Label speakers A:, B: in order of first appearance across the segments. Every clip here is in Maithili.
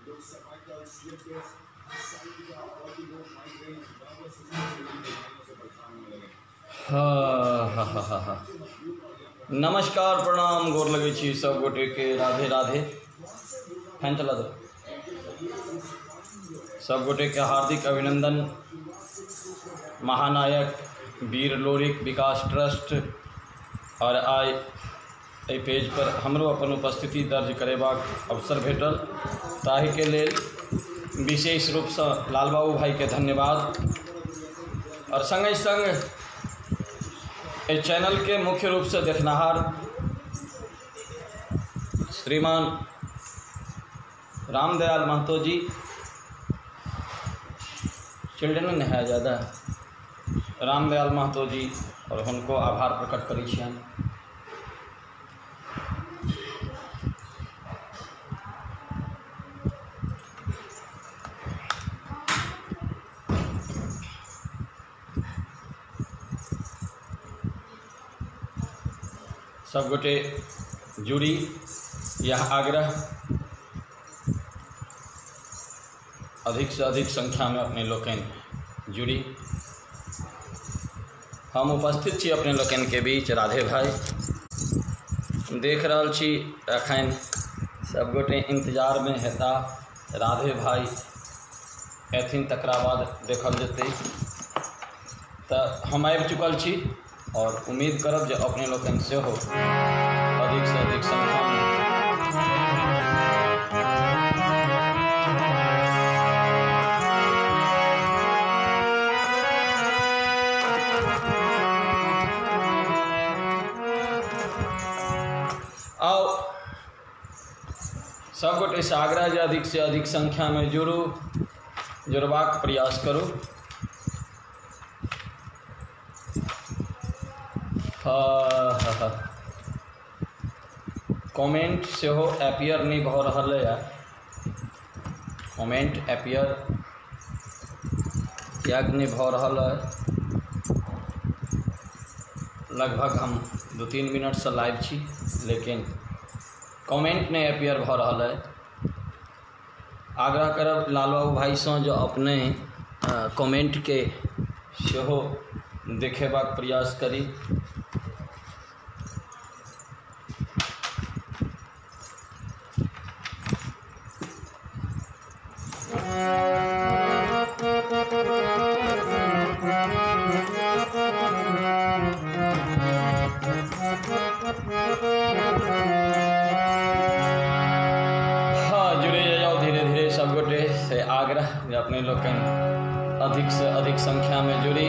A: हाँ हाँ हाँ हाँ। नमस्कार, प्रणाम, गोर लगै छी सब गोटे के, राधे राधे। फैन चला दो। सब गोटे के हार्दिक अभिनंदन। महानायक वीर लोरिक विकास ट्रस्ट और आइ एहि पेज पर हमरो अपन उपस्थिति दर्ज करेबाक अवसर भेटल, ताहिके लेल विशेष रूपसँ लालबाबू भाईके धन्यवाद। और संगहि संग एहि चैनलके मुख्य रूपसँ देखनिहार श्रीमान रामदयाल महतो जी, चिल्ड्रन नहीं है ज़्यादा, रामदयाल महतो जी, और हुनको आभार प्रकट करै छियनि। सब गोटे जुड़ी, यह आग्रह। अधिक से अधिक संख्या में अपने लोकनि जुड़ी। हम उपस्थित छी अपने लोकनि के बीच। राधे भाई देख रहल छी, अखन सब गोटे इंतजार में हेता राधे भाई एथिन, तकरा बाद देखल जेतै। तऽ हम आबि चुकल छी और उम्मीद करब जे अपने लोकनि सेहो अधिक से अधिक संख्या में आओ। सब गोटे से आग्रह जे अधिक से अधिक संख्या में जुड़ू, जुड़बाक प्रयास करू। कमेंट सेहो एपियर नहीं भऽ रहल है, कमेंट एपियर किएक नहीं भऽ रहल है। लगभग हम 2-3 मिनटसँ लाइव छी, लेकिन कमेंट नहीं एपियर भऽ रहल है। आग्रह करब लालबाबू भाईसँ जो अपने कमेंट के सेहो देखेबाक प्रयास करी। हाँ, जुड़े जाओ धीरे धीरे सब गोटे से आग्रह जे अपने लोकनि अधिक से अधिक संख्या में जुड़ी।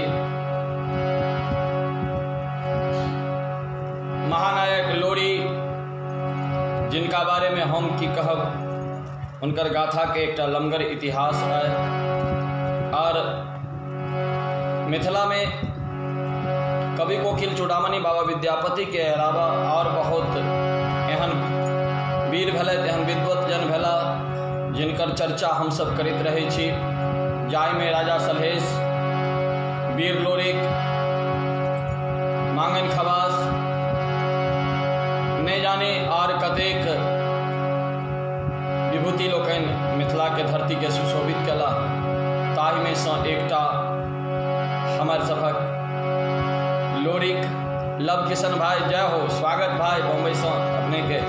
A: महानायक लोरी, जिनका बारे में हम की कहब, उनकर गाथा के एकटा लमगर इतिहास है। और मिथिला में कवि कोकिल चूड़ामणि बाबा विद्यापति के अलावा और बहुत एहन वीर भेलै, एहन विद्वत जन भेला जिनकर चर्चा हम सब करैत रहै छी, जाहिमे राजा सलहेश, वीर लोरिक, मांगन खवास, नहि जाने आर कतेक विभूति लोकनि मिथिला के धरती के सुशोभित कला। ताहिमे सँ एकटा हमर सभक लोरिक लव किशन भाई, जय हो, स्वागत भाई बम्बई सँ अपने के।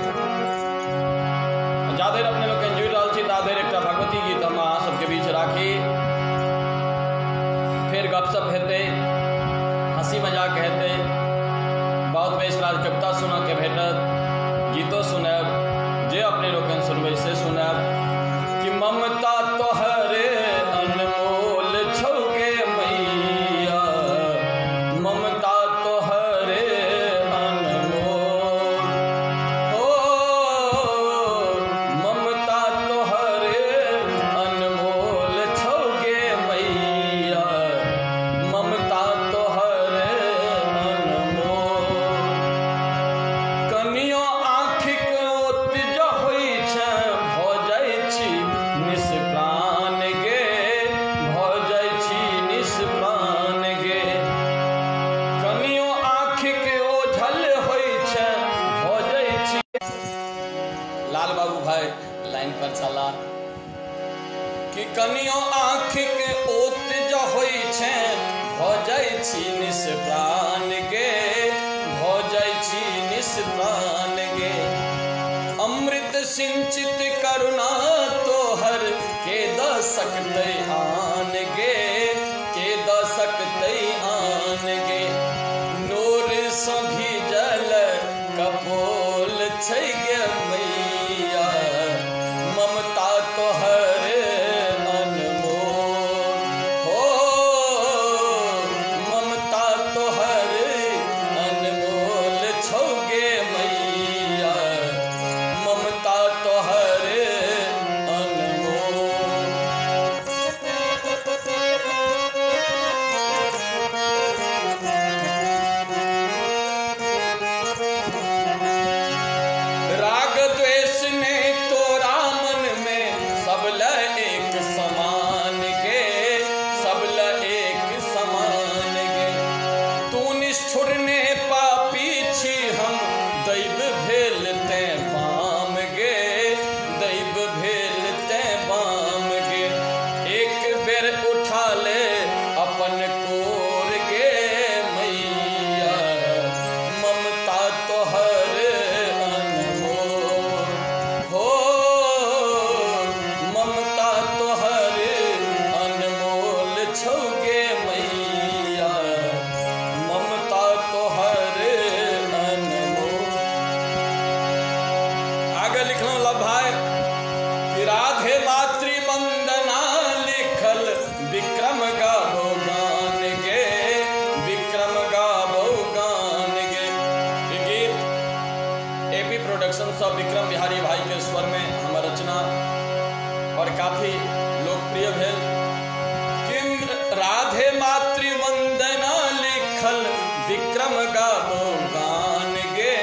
A: जाधरि अपने लोकनि जुड़ि रहल छी ताधरि एकटा भगवती गीत हम अहाँ सबके बीच राखी, फेर गपशप हेतै, हंसी मजाक हेतै, बहुत बेस राज कविता सुनऽ के भेटत, गीतो सुनायब, जे अपने लोकनि सुनबै से सुनायब। कि ममता तोहरे अनमोल छौ गे मैया, ममता तोहरे अनमोल, ओ ममता तोहरे अनमोल छौ गे मैया, ममता तोहरे अनमोल। कनियो आँखिक ओत जँ होइ छै भऽ जाइ छी निष्प्राण गे, भऽ जाइ छी निष्प्राण गे। कनियो आँखिक ओझल होइ छै भऽ जाइ छी। लाल बाबू भाई लाइन पर छला। कि कनियो आँखिक ओत ज होइ छै भऽ जाइ छी निष्प्राण गे, भऽ जाइ छी निष्प्राण गे। अमृत सिंचित करुणा तोहर के द सकतै आन गे, के द सकतै आन गे। नोर सँ भीजल कपोल छै गे मैया, ममता तोहर अनमोल हो, ममता तोहर अनमोल छौ गे मैया, ममता तोहर अनमोल। राग द्वेष ने तोरा मन में सब ल एक समान गे, सब ल एक समान गे। तू निष्ठुर ने पापी छी हम, दैव भेल तें बाम गे, दैव भेल तें बाम गे। एक बेर उठा ले अपन कोर गे मैया, ममता तोहर अनमोल हो, ममता तोहर अनमोल छौ गे मैया, ममता तोहर अनमोल। आगे लिखलहुँ लव भाई कि राधे मातृ वंदना लिखल विक्रम गाबो गान गे, विक्रम गाबो गान गे। ई गीत एपी प्रोडक्शन सँ विक्रम बिहारी भाई के स्वर में हमर रचना और काफी लोकप्रिय भेल। कि राधे मातृ वंदना लिखल विक्रम गाबो गान गे,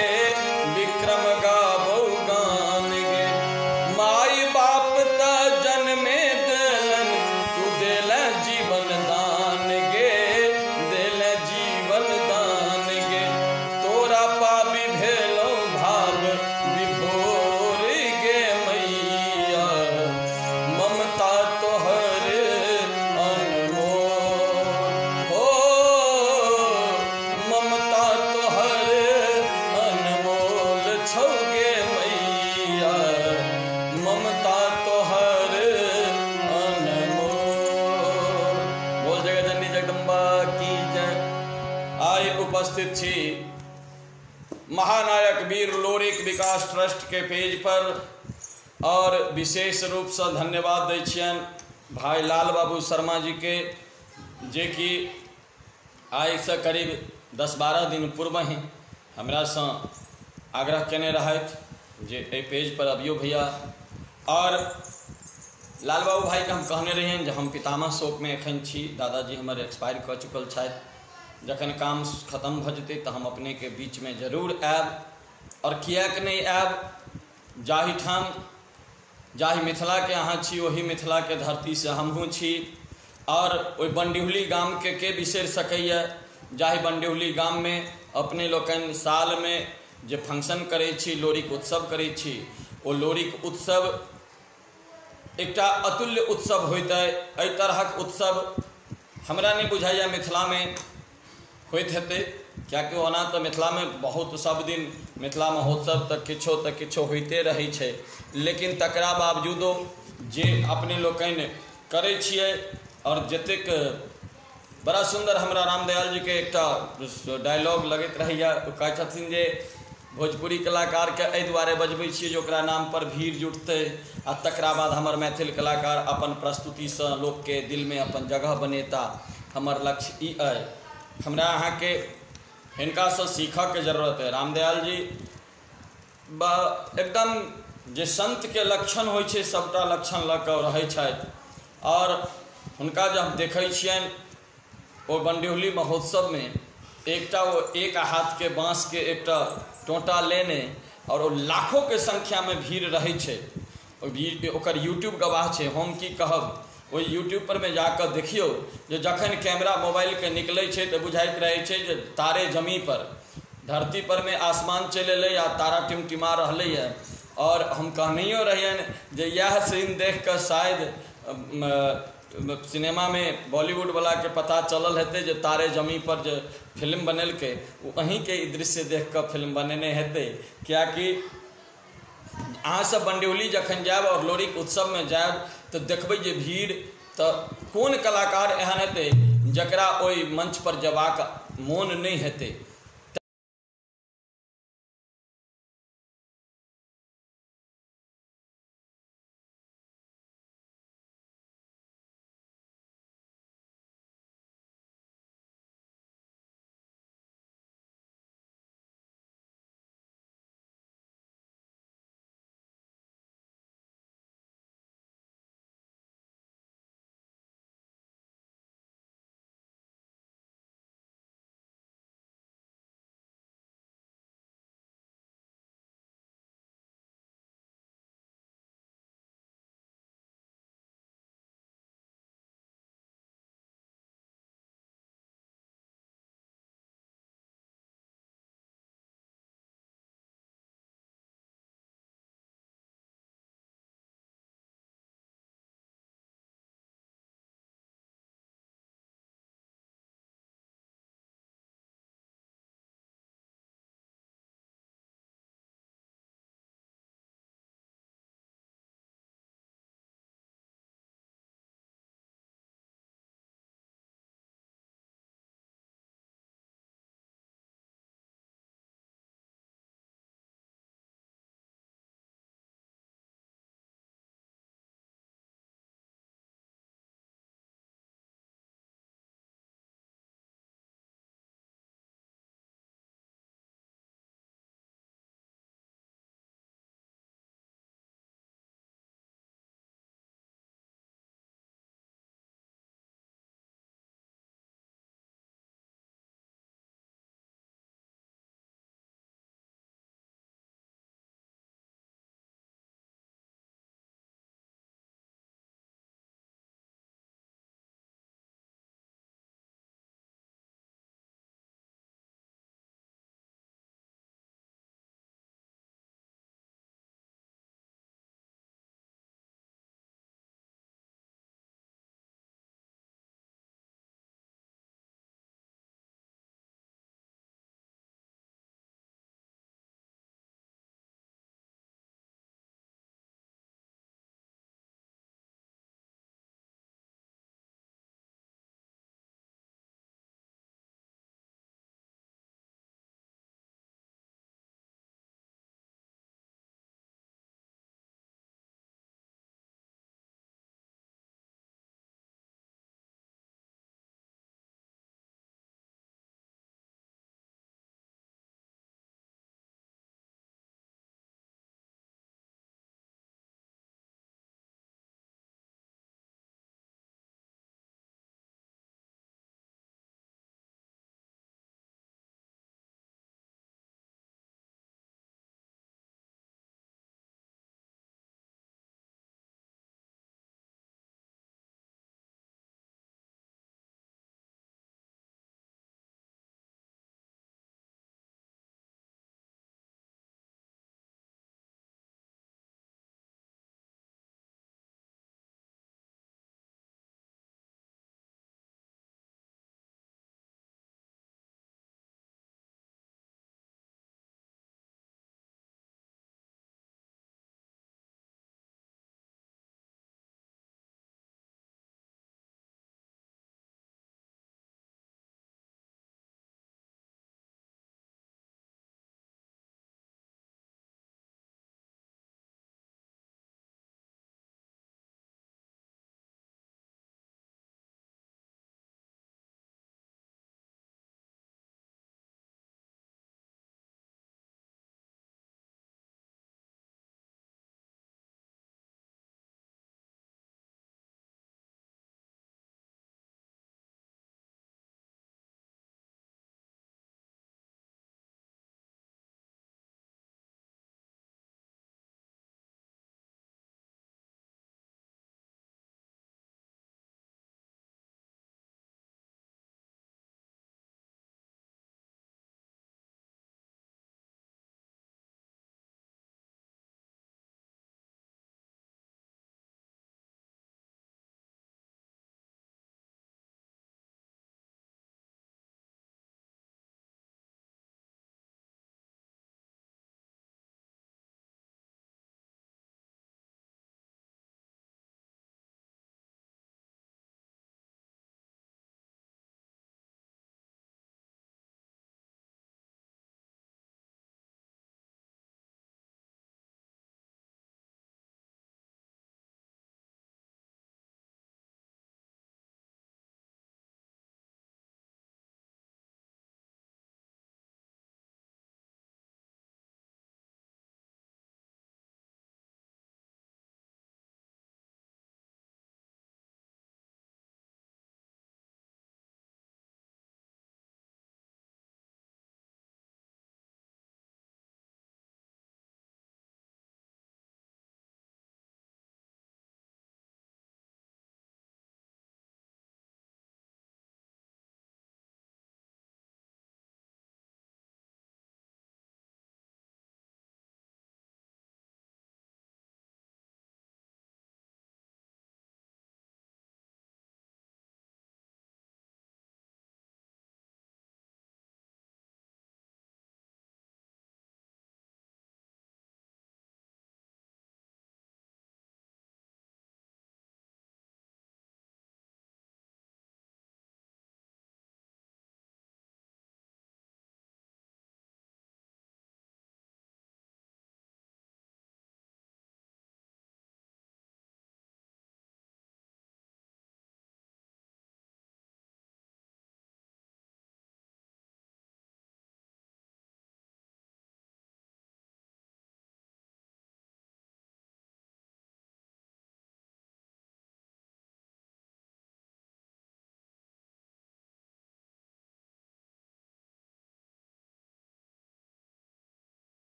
A: विक्रम गाबो गान गे। माई बाप त जन्मे देलन, तू देल जीवन दान गे, देल जीवन दान गे। तोरा पाबी भेलौ भाव विभोर गे मैया, ममता तोहर अनमोल हो, ममता तोहर अनमोल छौ गे मैया, ममता तोहर अनमोल। बोल जगत जननी जगदम्बा की जय। आइ उपस्थित छी महानायक वीर लोरिक विकास ट्रस्ट के पेज पर और विशेष रूपसँ धन्यवाद दै छियनि भाई लाल बाबू शर्मा जी के, जे कि आइसँ करीब 10-12 दिन पूर्व ही हमरासँ आग्रह केने रहथि जे एहि पेज पर अबियौ भैया। और लाल बाबू भाईके हम कहने रहियनि जे हम पितामह शोकमे एखन छी, दादाजी हमर एक्सपायर कऽ चुकल छथि, जखन काम खत्म भऽ जेतै तऽ हम अपनेके बीचमे जरूर आयब। और किएक नहि आयब, जाहिठाम जाहि मिथिलाके अहाँ छी ओहि मिथिलाके धरतीसँ हमहूँ छी। और ओहि बंडिहुली गामके के बिसरि सकैए, जाहि बंडिहुली गाममे अपने लोकनि सालमे जे फंक्शन करै छी, लोरिक उत्सव करै छी, ओ लोरिक उत्सव एकटा अतुल्य उत्सव होइत अइ। एहि तरहक उत्सव हमरा नहि बुझाइए मिथिलामे होइत हेतै, कियाकि ओना तऽ मिथिलामे बहुत सब दिन मिथिला महोत्सव तऽ किछो होइते रहै छै, लेकिन तकरा बावजूदो जे अपने लोकनि करै छियै और जतेक बड़ा सुन्दर हमरा रामदयाल जीके एकटा डायलॉग लगैत रहैए, ओ कहै छथिन जे भोजपुरी कलाकारके एहि दुआरे बजबै छियै जे ओकरा नामपर भीड़ जुटतै आ तकरा बाद हमर मैथिल कलाकार अपन प्रस्तुतिसँ लोकके दिलमे अपन जगह बनेता। हमर लक्ष्य ई अइ। हमरा अहाँके हिनकासँ सीखऽके जरूरत है। रामदयाल जी एकदम जे संतके लक्षण होइ छै सबटा लक्षण लऽ कऽ रहै छथि। और हुनका जब हम देखै छियनि ओ बंडिहुली महोत्सवमे एकटा ओ एक हाथके बाँसके एकटा टोटा लेने और ओ लाखोंके संख्यामे भीड़ रहै छै। ओ भीड़ ओकर यूट्यूब गवाह छै। हम की कहब, ओहि यूट्यूब पर मे जाकऽ देखियौ जे जखन कैमरा मोबाइलके निकलै छै तऽ बुझाइत रहै छै जे तारे जमी पर, धरती पर मे आसमान चलि एलै आ तारा टिमटिमा रहलैए। और हम कहनैयो रहियनि जे इएह सीन देख कऽ शायद सिनेमामे बॉलीवुडवलाके पता चलल हेतै जे तारे जमीं पर जे फिल्म बनेलकै ओ अहीँके ई दृश्य देखिकऽ फिल्म बनेने हेतै। कियाकि अहाँसब बंडिवली जखन जायब आओर लोरिक उत्सवमे जायब तऽ देखबै जे भीड़, तऽ कोन कलाकार एहन हेतै जकरा ओहि मंच पर जेबाक मोन नहि हेतै।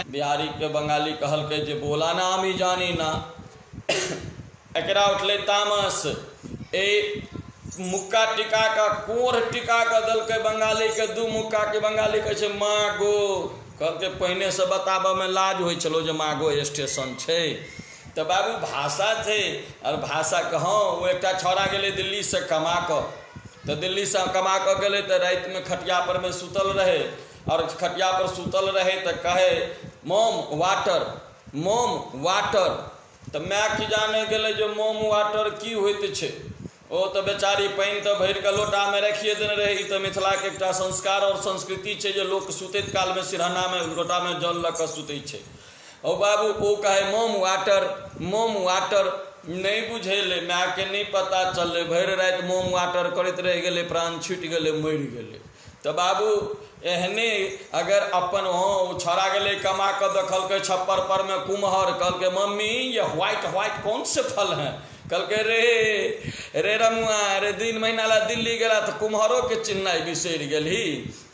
A: बिहारी के बंगाली कहलकै जे बोला ना आमी जानी ना। एकरा उठलै तामस, ए मुक्का टिका कऽ कोढ़ टिका कऽ देलकै बंगाली के, 2 मुक्का के। बंगाली कहै छै मागो, कहलकै पहिने से बताबऽ में लाज होइ छलो जे मागो स्टेशन छै। तऽ बाबू भाषा छै और भाषा के। हाँ, ओ एकटा छौड़ा गेलै दिल्ली से कमा कऽ, तऽ दिल्ली से कमा कऽ गेलै तऽ राति में खटिया पर में सुतल रहै, और खटिया पर सुतल रहै तऽ कहै मोम वाटर, मोम वाटर। तऽ माय की जाने गेलै जे मोम वाटर की होइत छै। ओ तऽ बेचारी पानि तऽ भरि कऽ लोटामे राखिए देने रहै। ई तऽ मिथिलाके एकटा संस्कार और संस्कृति छै जे लोक सुतैत कालमे सिरहानामे लोटामे जल लऽ कऽ सुतै छै। ओ बाबू ओ कहै मोम वाटर, मोम वाटर, नहि बुझेलै, मायके नहि पता चललै, भरि राति मोम वाटर करैत रहि गेलै, प्राण छुटि गेलै, मरि गेलै। तऽ बाबू एहने अगर अपन ओ छौड़ा गेलै कमा कऽ, देखलकै छप्पर पर में कुम्हर, कहलकै मम्मी ये व्हाइट व्हाइट कौन से फल हैं? कहलकै रे रे रमुआ रे, 3 महीना ला दिल्ली गेला तऽ कुम्हरो के चिन्हनाइ बिसरि गेलही।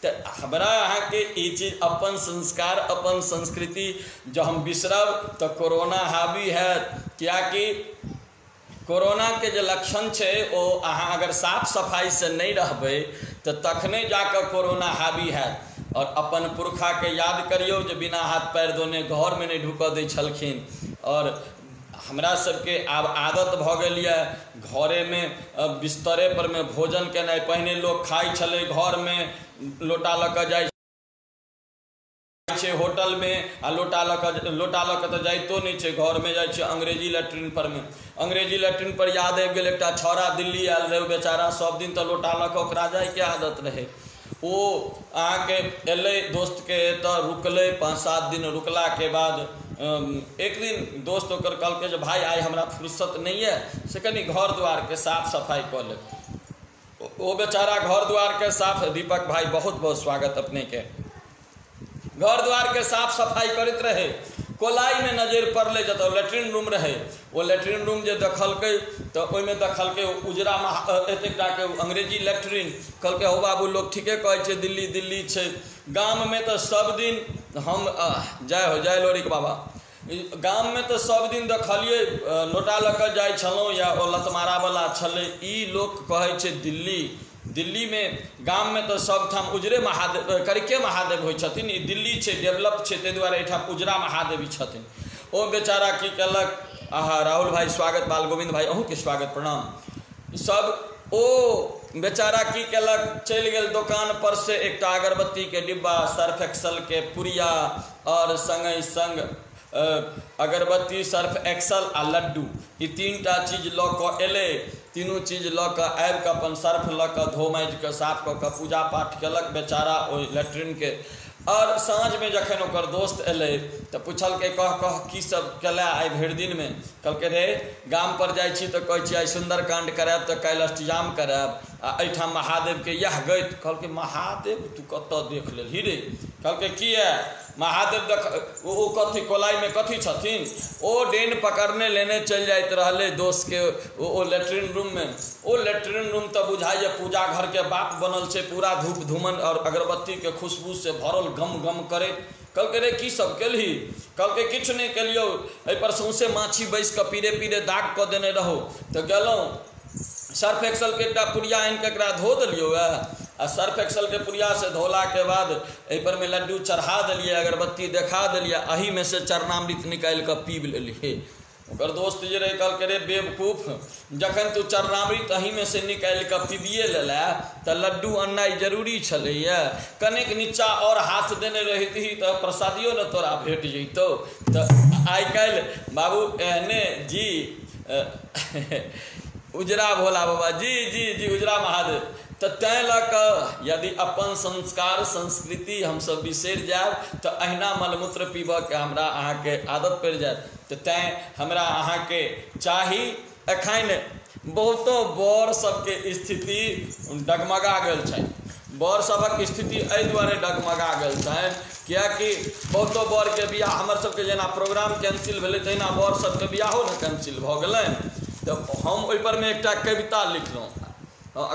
A: तऽ हमरा अहाँके ई चीज अपन संस्कार अपन संस्कृति जँ हम बिसरब तऽ कोरोना हावी हैत। कियाकि कोरोना के जे लक्षण छै ओ अहाँ अगर साफ सफाई से नहि रहबै तऽ तखने जाकऽ कोरोना हावी हैत। और अपन पुरखा के याद करियौ जे बिना हाथ पैर धोने घर में नहि ढुकऽ दै छलखिन। और हमरा सबके आब आदत भऽ गेल यऽ घरेमे बिस्तरे पर में भोजन केनाइ। पहिने लोक खाइ छलै घरमे, लोटा लऽ कऽ जाइ छै होटल में, आ लोटा लऽ कऽ तऽ जाइतो नहि छै, घरमे जाइ छै अंग्रेजी लैट्रिन पर में। अंग्रेजी लैट्रिन पर याद आबि गेल, एकटा छौड़ा दिल्ली आयल रहै, बेचारा सब दिन तऽ लोटा लऽ कऽ ओकरा जाइके आदत रहै। ओ अहाँके एलै दोस्तके एतऽ रुकलै, 5-7 दिन रुकलाके बाद एक दिन दोस्त ओकर कहलकै जे भाइ आइ हमरा फुर्सत नहि यऽ, से कनि घर द्वारके साफ सफाइ कऽ लेब। ओ बेचारा घर द्वारके साफ, दीपक भाइ बहुत बहुत स्वागत अपनेके, घर द्वारके साफ सफाइ करैत रहै। कोलाइमे नजरि पड़लै जतऽ लैट्रिन रूम रहै, ओ लैट्रिन रूम जे देखलकै तऽ ओहिमे देखलकै उजरा एतेक टाके अंग्रेजी लैट्रिन। कहलकै हौ बाबू लोक ठीके कहै छै दिल्ली दिल्ली छै। गाममे तऽ सब दिन हम जय हो जय लोरिक बाबा, गाममे तऽ सब दिन देखलियै लोटा लऽ कऽ जाइ छलहुँ या ओ लतमारावला छलै। ई लोक कहै छै दिल्ली, दिल्लीमे गाममे तऽ सबठाम उजरे महादेव करिके महादेव होइ छथिन, ई दिल्ली छै डेवलप छै ताहि दुआरे एहिठाम उजरा महादेवी छथिन। ओ बेचारा की केलक, आहा राहुल भाई स्वागत, बाल गोविंद भाई अहूँके स्वागत, प्रणाम सब। ओ बेचारा की केलक, चलि गेल दोकान पर से एकटा अगरबत्तीके डिब्बा, सर्फ एक्सल के पुड़िया और संगे संग अगरबत्ती, सर्फ एक्सल आ लड्डू, ई 3टा चीज लऽ कऽ एलै। तीनू चीज लऽ कऽ आबि कऽ अपन सर्फ लऽ कऽ धो माजि कऽ साफ कऽ कऽ पूजा पाठ केलक बेचारा ओहि लैट्रिनके। और साँझमे जखन ओकर दोस्त एलै तऽ पुछलकै कह कह की सब केला आइ भरि दिनमे। कहलकै रे गाम पर जाइ छी तऽ कहै छी आइ सुन्दरकाण्ड करायब तऽ काल्हि अष्टजाम करायब, आ एहिठाम महादेवके इएह गति। कहलकै महादेव तू कतऽ देख लेलही रे? कहलकै किया महादेव देख, ओ कथी कोलाइमे कथी छथिन? ओ डेन पकड़ने लेने चलि जाइत रहलै दोस्तके ओ लैट्रिन रूममे। ओ लैट्रिन रूम तऽ बुझाइए पूजा घरके बाप बनल छै, पूरा धूप धूमन और अगरबत्तीके खुशबूसँ भरल गम गम करैत। कहलकै रे की सब केलही? कहलकै किछु नहि केलियौ, एहिपर सौँसे माछी बैस कऽ पीरे पीरे दाग कऽ देने रहौ। तऽ गेलहुँ सर्फ एक्सल के एकटा पुड़िया आनि कऽ एकरा धो देलियौ ए, आ सर्फ एक्सल के पुड़िया से धोलाके बाद एहिपर मे लड्डू चढ़ा देलियै, अगरबत्ती देखा देलियै, एहिमे से चरणामृत निकालि कऽ पीब लेलियै। ओकर दोस्त जे रहै कहलकै रे बेवकूफ, जखन तू चरणामृत एहिमे से निकालि कऽ पीबिए लेला तऽ लड्डू अननाइ जरूरी छलैए, कनेक नीचा आओर हाथ देने रहितही तऽ प्रसादियो ने तोरा भेट जैतौ। तऽ आइ काल्हि बाबू एहने जी उजरा भोला बाबा जी जी जी उजरा महादेव। तऽ तैँ लऽ कऽ यदि अपन संस्कार संस्कृति हमसब बिसरि जायब तऽ अहिना मलमूत्र पीबऽके हमरा अहाँके आदत पड़ि जायत। तऽ तैँ हमरा अहाँके चाही, एखन बहुतो बर सबके स्थिति डगमगा गेल छनि। बर सबक स्थिति एहि दुआरे डगमगा गेल छनि कियाकि बहुतो बरके बियाह हमर सबके जेना प्रोग्राम कैंसिल भेलै तहिना बर सबके बियाहो ने कैंसिल भऽ गेलनि। तऽ हम ओहिपरमे एकटा कविता लिखलहुँ,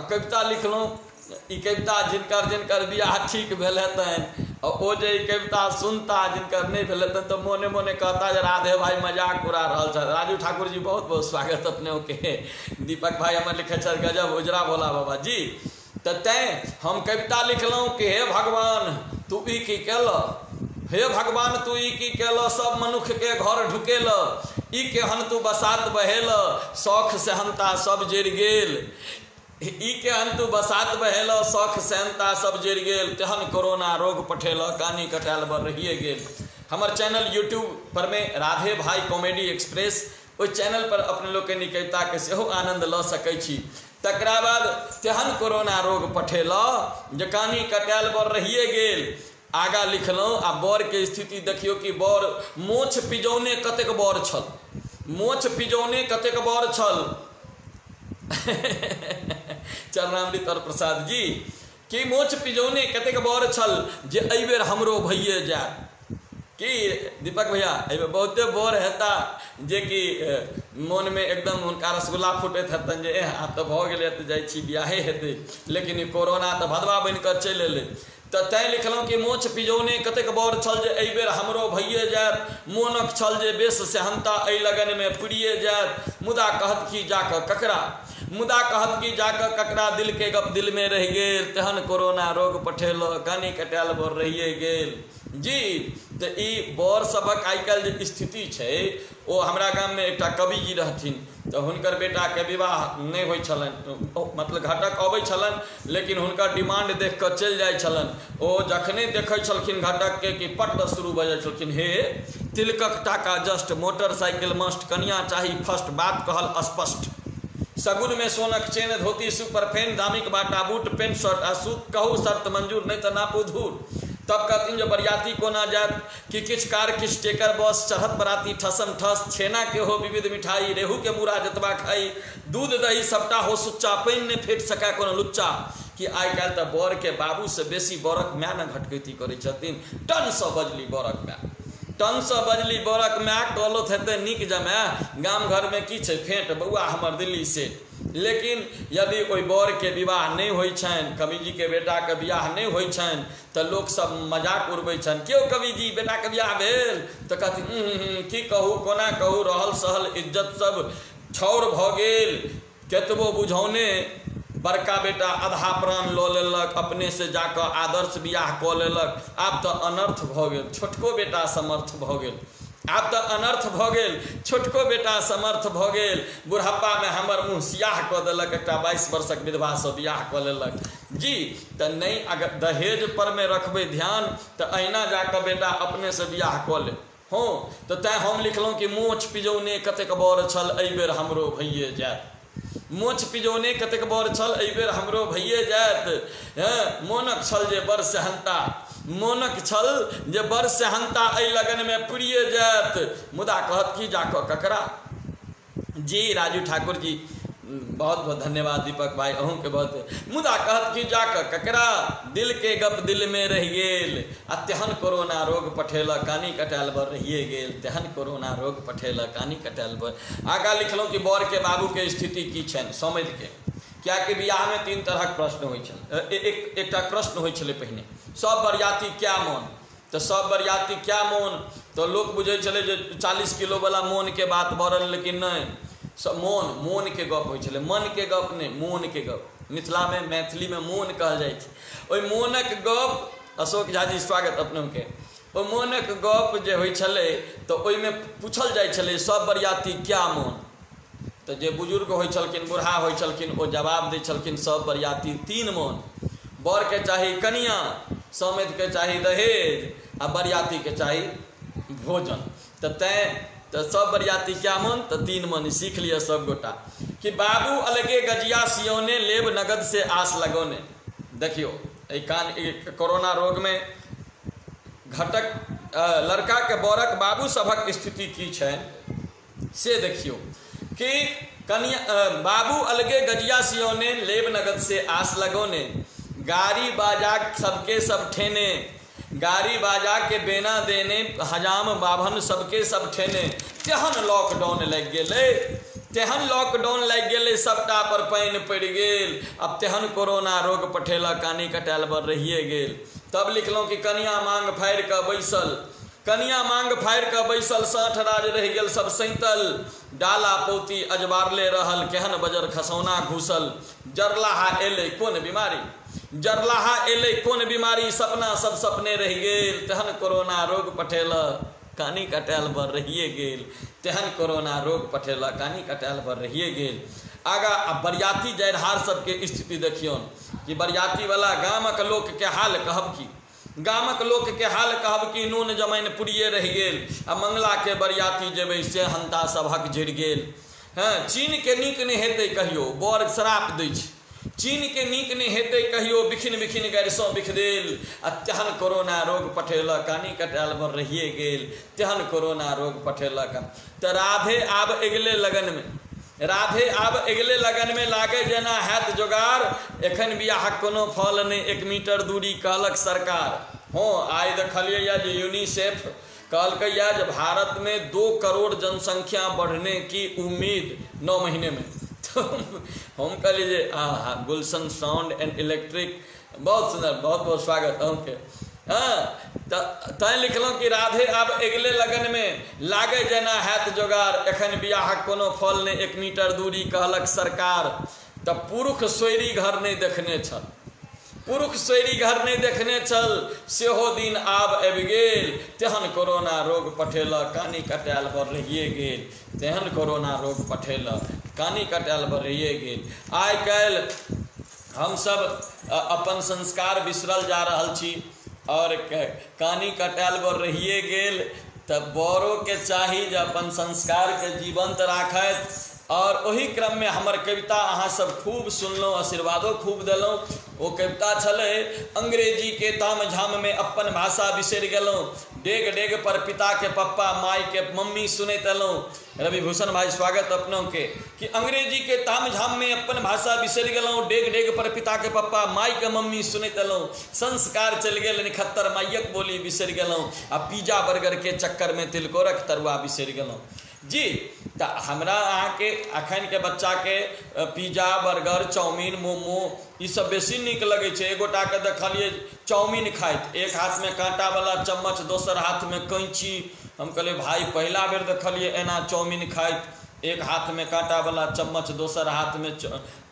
A: कविता लिखलहुँ। ई कविता जिनकर जिनकर बियाह ठीक भेल हेतनि आ ओ जे कविता सुनता जिनकर नहि भेल हेतनि तऽ मोने मोने कहता जे राधे भाई मजाक उड़ा रहल छथि। राजू ठाकुर जी बहुत बहुत स्वागत अपने के। दीपक भाई हमर लिखै छथि गजब उजरा भोला बाबा जी। तऽ तैँ हम कविता लिखलहुँ कि हे भगवान तू ई की केलह, हे भगवान तू ई की केलह, सब मनुक्खके घर ढुकेल, ई केहन तू बसात बहेल, शौख सेहनता सब जरि गेल, ई केहन तू बसात बहेल, शौख सेहनता सब जरि गेल, तेहन कोरोना रोग पठेल, कानी कटायल बर रहिए गेल। हमर चैनल यूट्यूब पर में राधे भाई कॉमेडी एक्सप्रेस, ओहि चैनल पर अपने लोकनि कविताके सेहो आनन्द लऽ सकै छी। तकरा बाद तेहन कोरोना रोग पठेल जे कानी कटायल बर रहिए गेल। आगा लिखलहुँ आ बरके स्थिति देखियौ कि बर मोछ पिजौने कतेक बर छल, मोछ पिजौने कतेक बर छल। चरणामृत और प्रसाद जी कि मोछ पिजौने कतेक बर छल जे एहिबेर हमरो भइए जायत। कि दीपक भैया एहिबेर बहुते बर हेता जेकि मोनमे एकदम हुनका रसगुल्ला फूटैत हेतनि जे एह आब तऽ भऽ गेलै तऽ जाइ छी बियाहे हेतै, लेकिन ई कोरोना तऽ भदवा बनि कऽ चलि एलै। तऽ तैँ लिखलहुँ कि मोछ पिजौने कतेक बर छल जे एहिबेर हमरो भइए जायत, मोनक छल जे बेस सेहनता एहि लगनमे पुरिए जायत, मुदा कहत की जाकऽ ककरा, मुदा कहत की जाकऽ ककरा, दिलके गप दिलमे रहि गेल, तेहन कोरोना रोग पठेल, कानी कटायल बर रहिए गेल। जी तऽ ई बर सभक आइ काल्हि जे स्थिति छै ओ हमरा गाममे एकटा कविजी रहथिन तऽ हुनकर बेटाके विवाह नहि होइ छलनि, मतलब घटक अबै छलनि लेकिन हुनकर डिमांड देख कऽ चलि जाइ छलनि। ओ जखने देखै छलखिन घटकके कि पट दऽ शुरू भऽ जाइ छलखिन, हे तिलकक टाका जस्ट, मोटरसाइकिल मस्ट, कनिया चाही फर्स्ट, बात कहल स्पष्ट, सगुन में सोनक चेन, धोती सुपर फेन, दामिक बाटा बूट, पेंट शर्ट आ सूत, कहू शर्त मंजूर नहीं तऽ नापू धूर। तब कहथिन जे बरियाती कोना जायत कि किछु कार किछु टेकर बस, चढ़त बराती ठसम ठस, छेना के हो विविध मिठाई, रेहू के मूड़ा जतबा खाई, दूध दही सबटा हो सुच्चा, पानि नहि फेट सकै कोनो लुच्चा। कि आइ काल्हि तऽ बर के बाबू से बेसी बरक माय ने घटकैती करै छथिन। टनसँ बजली बरक माय, टनसँ बजली बरक माय, कहलत हेतै नीक जमाय, गाम घरमे की छै फेंट बौआ हमर दिल्ली से। लेकिन यदि ओहि बरके विवाह नहि होइ छनि, कविजीके बेटाके बियाह नहि होइ छनि, तऽ लोकसभ मजाक उड़बै छनि, केओ कविजी बेटाके बियाह भेल तऽ कहथिन की कहू कोना कहू, रहल सहल इज्जत सब छौर भऽ गेल, केतबो बुझौने बड़का बेटा आधा प्राण लऽ लेलक, अपने से जाकऽ आदर्श बियाह कऽ लेलक, आब तऽ अनर्थ भऽ गेल, छोटको बेटा समर्थ भऽ गेल, आब तऽ अनर्थ भऽ गेल, छोटको बेटा समर्थ भऽ गेल, बुढ़ापामे हमर मुँह सियाह कऽ देलक, एकटा 22 वर्षक विधवासँ बियाह कऽ लेलक। जी तऽ नहि अगर दहेज पर मे रखबै ध्यान तऽ अहिना जाकऽ बेटा अपनेसँ बियाह कऽ ले। हँ तऽ तैँ हम लिखलहुँ कि मोछ पिजौने कतेक बर छल एहिबेर हमरो भइए जायत, मोछ पिजौने कतेक बर छल एहिबेर हमरो भइए जायत, हँ मोनक छल जे बड़ सेहनता, मोनक छल जे बड़ सेहनता एहि लगनमे पुरिए जायत, मुदा कहत की जाकऽ ककरा। जी राजू ठाकुर जी बहुत बहुत धन्यवाद, दीपक भाई अहूँके बहुत, मुदा कहत की जाकऽ ककरा, दिल के गप दिल में रहि गेल, आ तेहन कोरोना रोग पठेलक कानी कटायल बर रहिए गेल, तेहन कोरोना रोग पठेलक कानी कटायल बर। आगाँ लिखलहुँ कि बर के बाबू के स्थिति की छनि समझ के, कियाकि बियाहमे 3 तरहक प्रश्न होइ छल, एकटा प्रश्न होइ छलै पहिने, सब बरियाती क्या मोन, तऽ सब बरियाती क्या मोन, तऽ लोक बुझै छलै जे 40 किलो वाला मोन के बात भऽ रहल, लेकिन नहि, सब मोन मोन के गप होइ छलै, मन के गप नहि, मोन के गप। मिथिलामे मैथिलीमे मोन कहल जाइ छै, ओहि मोनक गप, अशोक झा जी स्वागत अपनोके, ओहि मोनक गप जे होइ छलै तऽ ओहिमे पूछल जाइ छलै सब बरियाती क्या मोन, तऽ जे बुजुर्ग होइ छलखिन बूढ़ा होइ छलखिन ओ जवाब दै छलखिन सब बरियाती 3 मोन, बरके चाही कनिया, समेतके चाही दहेज, आ बरियातीके चाही भोजन। तऽ तैँ तऽ सब बरियाती क्या मन, तऽ 3 मन सीख लिअ सब गोटा कि बाबू अलगे गजिया सियोने, लेब नगद से आस लगौने। देखियौ एहि कान कोरोना रोगमे घटक लड़का के बरक बाबू सभक स्थिति की छनि से देखियौ कि कनिया बाबू अलगे गजिया सियोने, लेब नगद से आस लगौने, गाड़ी बाजा सबके सब ठेने, गाड़ी बाजा के बेना देने, हजाम बाभन सबके सब ठेने, तेहन लॉकडाउन लागि गेलै, तेहन लॉकडाउन लागि गेलै, सबटा पर पानि पड़ि गेल, अब तेहन कोरोना रोग पठेलक कानी कटायल बर रहिए गेल। तब लिखलहुँ कि कनिया मांग फाड़ि कऽ बैसल, कनिया मांग फाड़ि कऽ बैसल, साँठ राज रहि गेल सब सैंतल, डाला पौती अजबारले रहल, केहन बजर खसौना घुसल, जरलाहा एलै कोन बीमारी, जरलाहा एलै कोन बीमारी, सपना सब सपने रहि गेल, तेहन कोरोना रोग पठेलक कानी कटायल बर रहिए गेल, तेहन कोरोना रोग पठेलक कानी कटायल बर रहिए गेल। आगा आ बरियाती जयहार सबके स्थिति देखियौन कि बरियातीवला गामक लोकके हाल कहब की, गामक लोकके हाल कहब कि नून जमाइन पुरिये रहि गेल, आ मंगलाके बरियाती जेबै से हंता सभक जरि गेल। हँ, चीनके नीक नहि हेतै कहियो, बड़ श्राप दै छै, चीनके नीक नहि हेतै कहियो, बिखिन बिखिन गारिसँ बिख देल, आ तेहन कोरोना रोग पठेलक कानी कटायल बर रहिए गेल, तेहन कोरोना रोग पठेलक। तऽ राधे आब अगिले लगनमे, राधे आब अगिले लगनमे लागै जेना हैत जोगार, एखन बियाहक कोनो फल नहि, 1 मीटर दूरी कहलक सरकार। हँ, आइ देखलियै जे यूनिसेफ कहलकैया जे भारतमे 2 करोड़ जनसंख्या बढ़ने की उम्मीद 9 महीनेमे। तो हम कहलियै जे आ गुलशन साउंड एंड इलेक्ट्रिक, बहुत सुन्दर, बहुत बहुत स्वागत अहूँके। हँ, तऽ तैँ लिखलहुँ कि राधे आब अगिले लगनमे लागै जेना हैत जोगार, एखन बियाहक कोनो फल नहि, 1 मीटर दूरी कहलक सरकार। तऽ पुरुष सोयरी घर नहि देखने छल, पुरुष सोयरी घर नहि देखने छल, सेहो दिन आब आबि गेल, तेहन कोरोना रोग पठेलक कानी कटायल बर रहिए गेल, तेहन कोरोना रोग पठेलक कानी कटायल बर रहिए गेल। आइ काल्हि हमसब अपन संस्कार बिसरल जा रहल छी, और कानी कटायल बर रहिए गेल। तऽ बड़ोके चाही जे अपन संस्कारके जीवंत राखथि। और ओहि क्रममे हमर कविता अहाँ सब खूब सुनलहुँ, आशीर्वादो खूब देलहुँ। ओ कविता छलै, अंग्रेजीके ताम झाममे अपन भाषा बिसरि गेलहुँ, डेग डेग पर पिताके पप्पा मायके मम्मी सुनैत एलहुँ। रविभूषण भाई स्वागत अपनोके कि अंग्रेजीके ताम झाममे अपन भाषा बिसरि गेलहुँ, डेग डेग पर पिताके पप्पा मायके मम्मी सुनैत एलहुँ, संस्कार चलि गेल निखत्तर मायक बोली बिसरि गेलहुँ, आ पिज्जा बर्गरके चक्करमे तिलकोरक तरुआ बिसरि गेलहुँ। जी, तऽ हमरा अहाँके अखनके बच्चाके पिज्जा बर्गर चाउमीन मोमो ईसब बेसी नीक लगै छै। एक गोटाके देखलियै चाउमीन खाइत, एक हाथमे काँटावला चम्मच, दोसर हाथमे कैंची। हम कहलियै भाई पहिला बेर देखलियै एना चाउमीन खाइत, एक हाथमे काँटावला चम्मच, दोसर हाथमे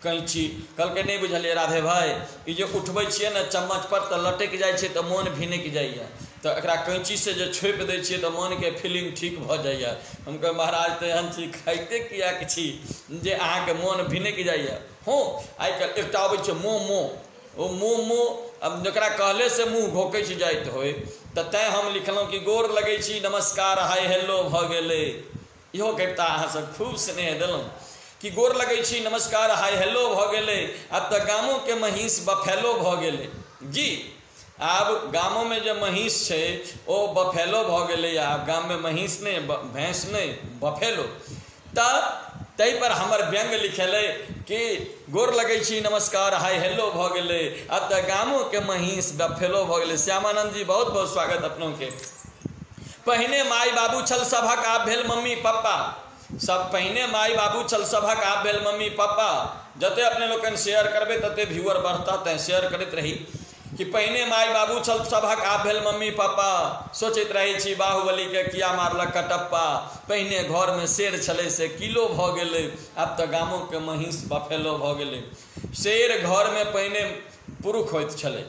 A: कैंची। कहलकै नहि बुझलियै राधे भाई, ई जे उठबै छियै ने चम्मच पर तऽ लटकि जाइ छै तऽ मोन भिनकि जाइए, तऽ एकरा कैंचीसँ जे छोपि दै छियै तऽ मोनके फीलिंग ठीक भऽ जाइए। हम कहै महाराज तऽ एहन चीज खाइते किएक छी जे अहाँके मोन भिनकि जाइए। हँ, आइ काल्हि एकटा अबै छै मोमो, ओ मोमो अब जकरा कहलेसँ मुँह घोकैत जाइत होइ। तऽ तैँ हम लिखलहुँ कि गोर लगै छी नमस्कार हाय हेलो भऽ गेलै। इहो कविता अहाँसब खूब स्नेह देलहुँ कि गोर लगै छी नमस्कार हाय हेलो भऽ गेलै, आब तऽ गामोके महीँस बफेलो भऽ गेलै। जी, आब गामोमे जे महीँस छै ओ बफेलो भऽ गेलै, आब गाममे महीँस नहि, भैंस नहि, बफेलो। तऽ ताहिपर हमर व्यंग्य लिखेलै कि गोर लगै छी नमस्कार हाय हेलो भऽ गेलै, आब तऽ गामोके महीँस बफेलो भऽ गेलै। श्यामानंद जी बहुत बहुत स्वागत अपनोके। पहिने माय बाबू छल सभक, आब भेल मम्मी पप्पा सब। पहिने माय बाबू छल सभक, आब भेल मम्मी पप्पा। जते अपने लोकनि शेयर करबै तते व्यूअर बढ़ता, तैँ शेयर करैत रही कि पहिने माय बाबू छल सभक, आब भेल मम्मी पापा। सोचैत रहै छी बाहुबलीके किया मारलक कटप्पा, पहिने घरमे शेर छलै से किलो भऽ गेलै, आब तऽ गामोके महीँस बफेलो भऽ गेलै। शेर घरमे पहिने पुरुष होइत छलै,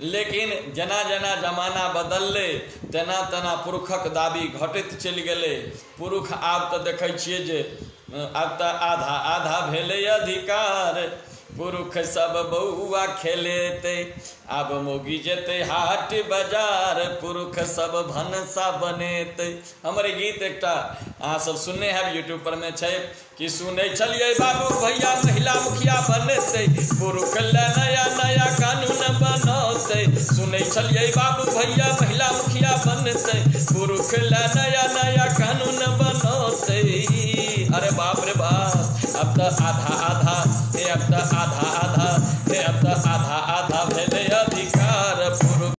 A: लेकिन जेना जेना जमाना बदललै तेना तेना पुरुषक दाबी घटैत चलि गेलै। पुरुष आब तऽ देखै छियै जे आब तऽ आधा आधा भेलै अधिकार, पुरुष सब बौआ खेलेतै, आब मौगी जेतै हाट बाजार, पुरुष सब भनसा बनेतै। हमर गीत एकटा अहाँ सब सुनने हैब, यूट्यूब पर मे छै कि सुनै छलियै बाबू भैया महिला मुखिया बनेतै, पुरुष लए नया नया कानून बनौतै। सुनै छलियै बाबू भैया महिला मुखिया बनेतै, पुरुष लए नया नया कानून बनौतै। अरे बाप रे बाप, अब तऽ आधा आधा, हे अब तऽ आधा आधा, हे अब तऽ आधा आधा भेलै अधिकार पुरुष।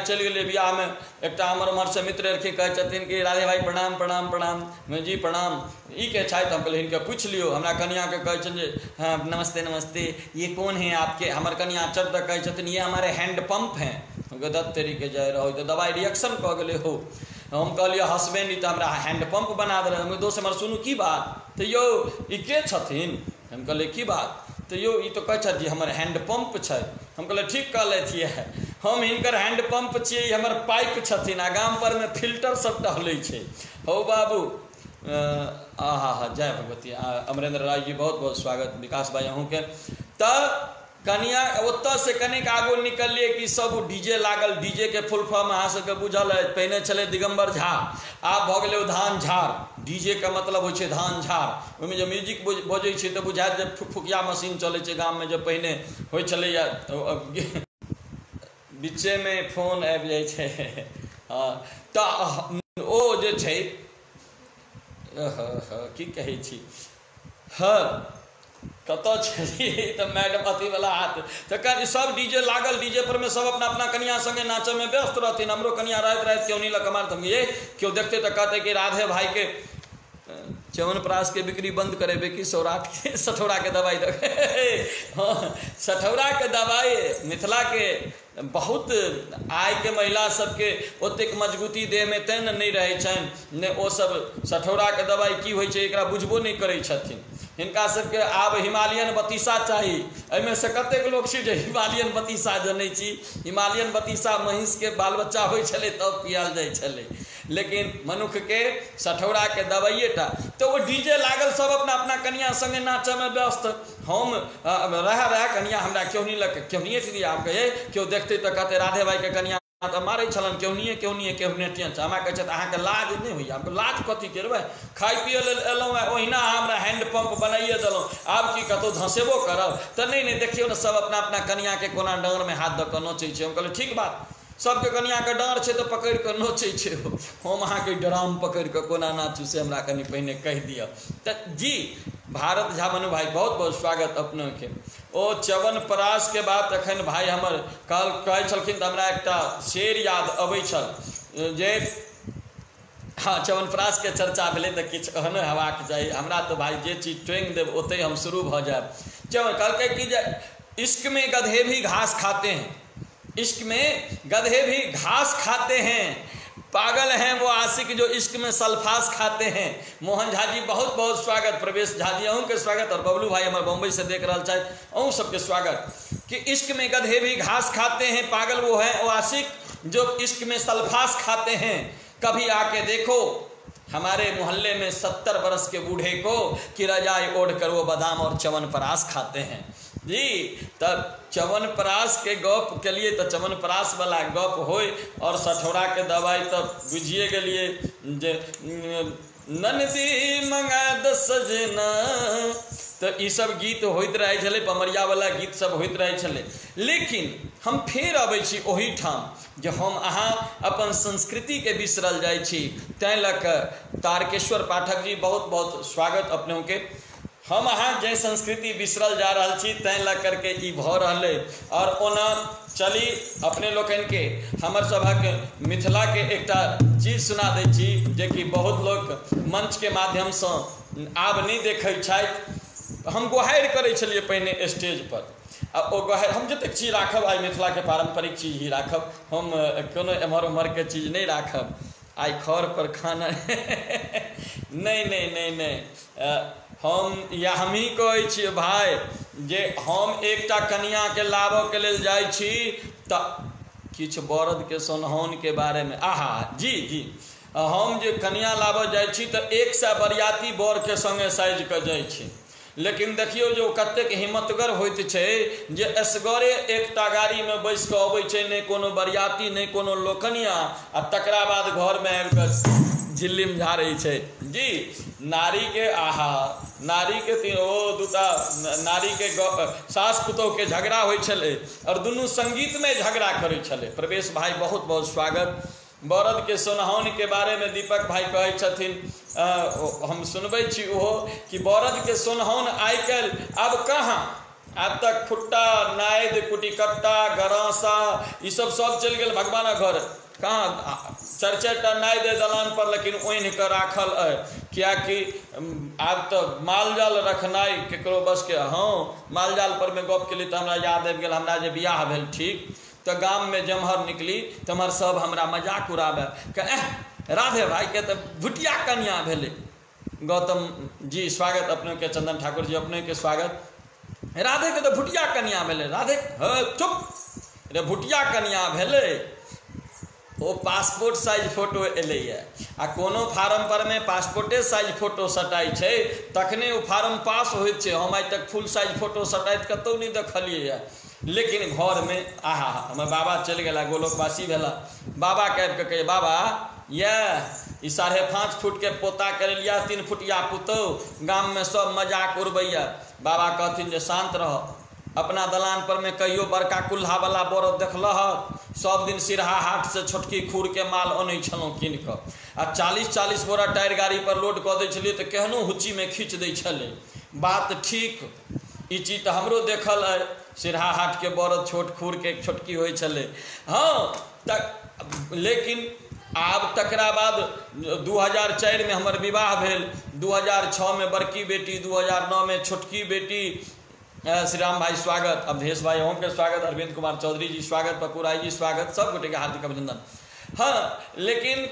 A: चलि गेलियै बियाहमे। एकटा हमर उम्हरसँ मित्र एलखिन, कहै छथिन कि राधे भाई प्रणाम प्रणाम प्रणाम। जी प्रणाम। ई के छथि? हम कहलियै हिनके पूछि लियौ। हमरा कनियाके कहै छथिन जे हाँ नमस्ते नमस्ते, ये कौन है आपके? हमर कनिया चट दऽ कहै छथिन ये हमारे हैंडपम्प हैं। हम कहलियै दत्त तेरीके जाय रहो, तऽ दबाइ रिएक्शन कऽ गेलै हो। हम कहलियै हसबैंड ई तऽ हमरा हैंडपम्प बना देलक। हम दोस्त हमर सुनू की बात, तऽ यौ ई के छथिन? हम कहलियै की बात? तऽ यौ ई तऽ कहै छथि जे हमर हैंडपम्प छै। हम कहलियै ठीक कहलथि यऽ, हम हिनकर हैंडपम्प छियै, ई हमर पाइप छथिन आ गाम परमे फिल्टर सब टहलै छै। हौ बाबू, आहा हा, जय भगवती। अमरेंद्र राय जी बहुत बहुत स्वागत, विकास भाई अहूँके। तऽ कनिया ओतऽसँ कनिक आगू निकललियै कि सब डीजे लागल। डीजे के फुल फॉर्म अहाँ सबके बुझल अछि, पहिने छलै दिगम्बर झा, आब भऽ गेलै ओ धान झाड़। डीजे के मतलब होइ छै धान झाड़। ओहिमे जे म्यूजिक बजै छै तऽ बुझायत जे फुकिया मशीन चलै छै। गाममे जे पहिने होइ छलैया, बीचेमे फोन आबि जाइ छै। हँ तऽ ओ जे छै की कहै छी, हँ कतऽ छलियै तऽ मैडम अथीवला हाथ तऽ सब डीजे लागल। डीजे पर मे सब अपना अपना कनिया संगे नाचऽमे व्यस्त रहथिन। हमरो कनिया रहैत रहैत केओ नहीं लऽ कऽ मारत। हम ये केओ देखतै तऽ कहतै कि राधे भाई के च्यवनप्राश के बिक्री बंद करेबै कि सौराठ के सठौरा के दवाई दे। हाँ, सठौरा के दवाई मिथिला के बहुत आइके महिला सबके ओतेक मजबूती देहमे तेँ ने नहि रहै छनि, ने ओ सब सठौराके दवाई की होइ छै एकरा बुझबो नहि करै छथिन। हिनका सबके आब हिमालयन बतीसा चाही। एहिमे से कतेक लोक छी जे हिमालयन बतीसा जनै छी? हिमालयन बतीसा महीँसके बाल बच्चा होइ छलै तब पियाल जाइ छलै, लेकिन मनुक्खके सठौराके दवाइए टा। तऽ ओ डीजे लागल, सब अपना अपना कनिया संगे नाचऽमे व्यस्त। हम रह रह कनिया हमरा केहुनी लग केहुनिए दिया। हम कहियै केओ देखतै तऽ कहतै राधे भाईके कनिया तऽ मारै छलनि केहुनिए केहुनिए केहुने टियन। हमरा कहै छथि अहाँके लाज नहि होइए? हम लाज कथी करबै, खाइ पियै लेल एलहुँ हँ, ओहिना अहाँ हमरा हैंडपम्प बनाइए देलहुँ, आब की कतहु धँसेबो करब? तऽ नहि नहि, देखियौ ने सब अपना अपना कनियाके कोना डाँरमे हाथ दऽ कऽ नोचै छै। हम कहलियै ठीक बात, सबके कनियाके डाँर छै तऽ पकड़ि कऽ नोचै छै, हम अहाँके ड्राम पकड़ि कऽ कोना नाचू से हमरा कनि पहिने कहि दिअ। तऽ जी भारत झा मनु भाई बहुत बहुत स्वागत अपनोके। ओ च्यवनप्राश के बात एखन भाई हमर कहै छलखिन तऽ हमरा एकटा शेर याद अबै छल जे हाँ च्यवनप्राश के चर्चा भेलै तऽ किछु एहनो हेबाक चाही। हमरा तऽ भाई जे चीज टोंगि देब ओतहि हम शुरू भऽ जायब। च्यवन कहलकै कि जे इश्क में गधे भी घास खाते हैं, इश्क में गधे भी घास खाते हैं, पागल हैं वो आशिक जो इश्क में सल्फास खाते हैं। मोहन झा जी बहुत बहुत स्वागत, प्रवेश झा जी अहूँ के स्वागत, और बबलू भाई हमारे बम्बई से देख रहा छथि अहूँ सबके स्वागत। कि इश्क में गधे भी घास खाते हैं, पागल वो हैं वो आशिक जो इश्क में सल्फास खाते हैं। कभी आके देखो हमारे मोहल्ले में 70 बरस के बूढ़े को कि रजाई ओढ़ कर वो बादाम और च्यवनप्राश खाते हैं। जी तब च्यवनप्राश के गप के लिए तो च्यवनप्राश वाला गप होय और सठौरा के दवाई तब बुझिए गेलिए जे ननदी मंगा the सजना, तो ई सब गीत होइत रहै छलै, पमरिया वाला गीत सब होइत रहै छलै। लेकिन हम फेर अबै छी ओहिठाम जे हम अहाँ अपन संस्कृतिके बिसरल जाइ छी। ताहि लऽ कऽ तारकेश्वर पाठक जी बहुत बहुत स्वागत अपनोके। हम अहाँ जे संस्कृति बिसरल जा रहल छी ताहि लऽ करके ई भऽ रहलै। और ओना चली अपने लोकनिके हमर सभक मिथिलाके एकटा चीज सुना दै छी जेकि बहुत लोक मंचके माध्यमसँ आब नहि देखै छथि। हम गोहारि करै छलियै पहिने स्टेज पर, आ ओ गोहारि हम जतेक चीज राखब आइ मिथिलाके पारम्परिक चीज ही राखब, हम कोनो एम्हर ओम्हरके चीज नहि राखब। आइ खर पर खाना नहि नहि नहि नहि, हम या हमही कहै छियै भाय जे हम एकटा कनियाके लाबऽके लेल जाइ छी तऽ किछु बरदके सोनहौनके बारेमे आहा जी जी, हम जे कनिया लाबऽ जाइ छी तऽ 100 बरियाती बरके सङ्गे साजि कऽ जाइ छी। लेकिन देखियौ जे ओ कतेक हिम्मतगर होइत छै जे असगरे एकटा गाड़ीमे बैस कऽ अबै छै, नहि कोनो बरियाती नहि कोनो लोकनिया, आ तकरा बाद घरमे आबि कऽ झिल्लीमे झाड़ै छै। जी नारी के आहा, नारी के ओ दूटा नारी के सास पुतोह के झगड़ा होइ छलै और दुनू संगीतमे झगड़ा करै छलै। प्रवेश भाई बहुत बहुत स्वागत। बरद के सोनहौन के बारे में दीपक भाई कहै छथिन, हम सुनबै छी ओहो कि बरद के सोनहौन आइ काल्हि आब कहाँ, आब तक खुट्टा नाइद कुटिकट्टा गरासा ई सब सब चलि गेल भगवानक घर। कहाँ चारि चारि टा नाइद दलान पर, लेकिन ओन्हि कऽ राखल अइ, किएकि आब तऽ माल जाल रखनाइ केकरो बसके। हँ, माल जाल पर मे गप केली तऽ हमरा याद आबि गेल, हमरा जे बियाह भेल ठीक तऽ गाममे जेम्हर निकली तम्हर सब हमरा मजाक उड़ाबै, एह राधे भाईके तऽ भुटिया कनिया भेलै। गौतम जी स्वागत अपने के, चंदन ठाकुर जी अपने के स्वागत। राधे के तऽ भुटिया कनिया भेलै, राधे चुप रे भुटिया कनिया भेलै। ओ पासपोर्ट साइज फोटो एलैए आ कोनो फार्म पर मे पासपोर्टे साइज फोटो सटाइ छै तखने ओ फार्म पास होइत छै। हम आइ तक फुल साइज फोटो सटाइत कतहु नहि देखलियैए। लेकिन घरमे आहा हमर बाबा चलि गेला, गोलोकवासी भेला। बाबाके आबि कऽ कहै, बाबा यह ई 5.5 फुट के पोता के लिया 3 फुटिया पुतहु, गाममे सब मजाक उड़बैया। बाबा कहथिन जे शान्त रह, अपना दलान पर में कहियो बड़का कुल्हा वाला बरद देखलह? सब दिन सिरहा हाट से छोटकी खूर के माल अनै छलहुँ कीन कऽ, आ 40-40 बोरा टायर गाड़ी पर लोड कऽ दै छलियै तऽ केहनो हुच्ची में खींच दै छलै। बात ठीक, ई चीज तऽ हमरो देखल अइ, सिरहा हाट के बरद छोट खूर के छोटकी होइ छलै। हँ तऽ लेकिन आब तकरा बाद 2004 में हमर विवाह भेल, 2006 में बड़की बेटी, 2009 में छोटकी बेटी। श्री राम भाई स्वागत, अवधेश भाई अहूँके स्वागत, अरविंद कुमार चौधरी जी स्वागत, पप्पू राय जी स्वागत, सब गोटेके हार्दिक अभिनंदन। हाँ, लेकिन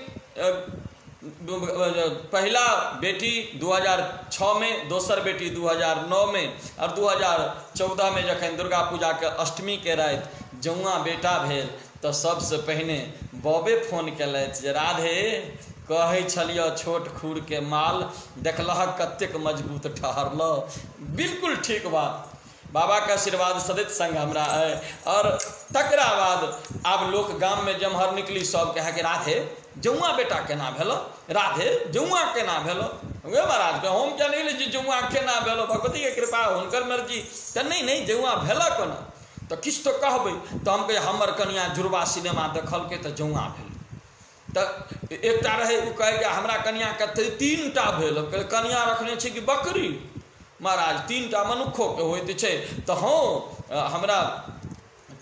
A: पहला बेटी 2006 में, दोसर बेटी 2009 में, और 2014 में जखन दुर्गा पूजा के अष्टमी के राति जौआ बेटा भेल तऽ सबसे पहिने बबे फोन केलथि जे राधे कहै छलियह छोट खूर के माल देखलहक कतेक मजबूत ठहरल। बिल्कुल ठीक बात, बाबा के आशीर्वाद सदैत संग हमरा अइ। और तकरा बाद आब लोक गाम में जेम्हर निकली सब कहे कि राधे जौआ बेटा केना भेल, राधे जौआ केना भेल। वे महाराज के हम क्या नहीं जे जौआ केना भेल, भगवती के कृपा हुनकर मर्जी। तऽ नहीं नहीं जौआ भेल कोना, तऽ किछु तऽ कहबै। तऽ हम कहियै हमर कनिया जुड़वा सिनेमा देखलकै तऽ जौआ भेल। तऽ एकटा रहै ओ कहै कि हमरा कनियाके 3 टा भेल। हम कहलियै कनिया रखने छै कि बकरी? महाराज 3 टा मनुक्खोके होइत छै। तऽ हँ हमरा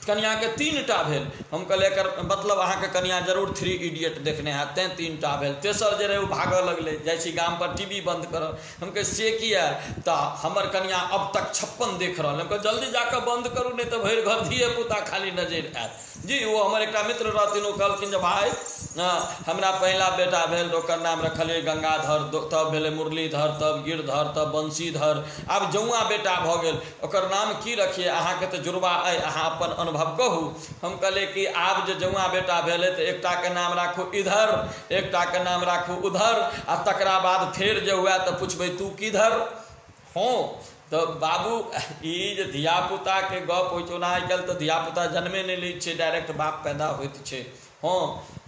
A: कनियाके 3 टा भेल। हम कहलियै एकर मतलब अहाँके कनिया जरूर 3 इडियट देखने हैत तैँ 3 टा भेल। तेसर जे रहै ओ भागऽ लगलै, जाइ छी गामपर टी वी बंद करब। हम कहै से किया? तऽ हमर कनिया अब तक 56 देख रहल। हम कहै जल्दी जाकऽ बंद करू नहीं तऽ भरि घर धिये पुता खाली नजरि आयत। जी ओ हमर एकटा मित्र रहथिन, ओ कहलखिन जे भाई हमरा पहिला बेटा भेल ओकर नाम रखलियै गंगाधर, तब भेलै मुरलीधर, तब गिरधर, तब बंशीधर। आब जौआ बेटा भऽ गेल ओकर नाम की रखिए? अहाँके तऽ जुड़वा अइ, अहाँ अपन अनुभव कहू। हम कहलियै कि आब जे जौआ बेटा भेलै तऽ एकटाके नाम राखू इधर, एकटाके नाम राखू उधर, आ तकरा बाद फेर जे हुए तऽ पुछबै तू किधर। हँ तऽ बाबू ई जे धियापुताके गप होइ छै, ओना आइ काल्हि तऽ धियापुता जन्मे नहि लै छै, डायरेक्ट बाप पैदा होइत छै। हँ